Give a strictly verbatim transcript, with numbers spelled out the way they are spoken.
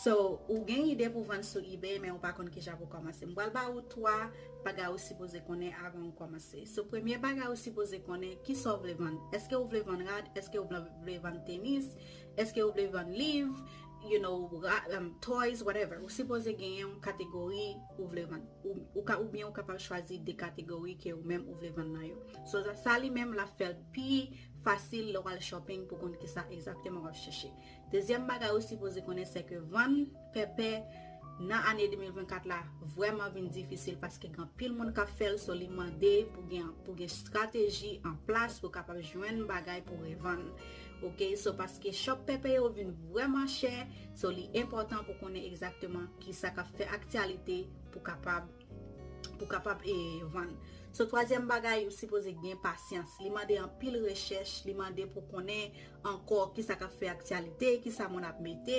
So, ou gen ide pou vann sou eBay, men ou pa konn kija pou kòmanse. M pral ba ou twa bagay ou sipoze konnen avan ou kòmanse. So, premye bagay ou sipoze konnen, kisa w vle vann. Èske ou vle vann rad? Èske ou vle, vle vann tenis? Èske ou vle vann liv? You know, ra- um, toys, whatever. Ou sipoze genyen yon kategori ou vle vann. Ou, ou ka, oubyen ou kapab chwazi de kategori ke ou menm ou vle vann nan yo. So, sa, sa li menm l ap fè l pi fasil lè w al shopping pou konn kisa egzakteman w ap chèche. Dezyèm bagay ou sipoze konnen, se ke vann pèpè nan ane de mil vennkat la vrèman vin difisil, paske gen anpil moun k ap fè l. So, li mande pou gen, pou gen estrateji an plas pou kapab jwenn bagay pou revann. Oke, so paske shop pèpè yo vin vrèman chè, so li enpòtan pou konnen egzakteman kisa k ap fè aktyalite pou kapab pou kapab e vann. So, twazyèm bagay, ou sipoze gen pasyans. Li mande anpil rechèch, li mande pou konnen ankò kisa k ap fè aktyalite, kisa moun ap mete,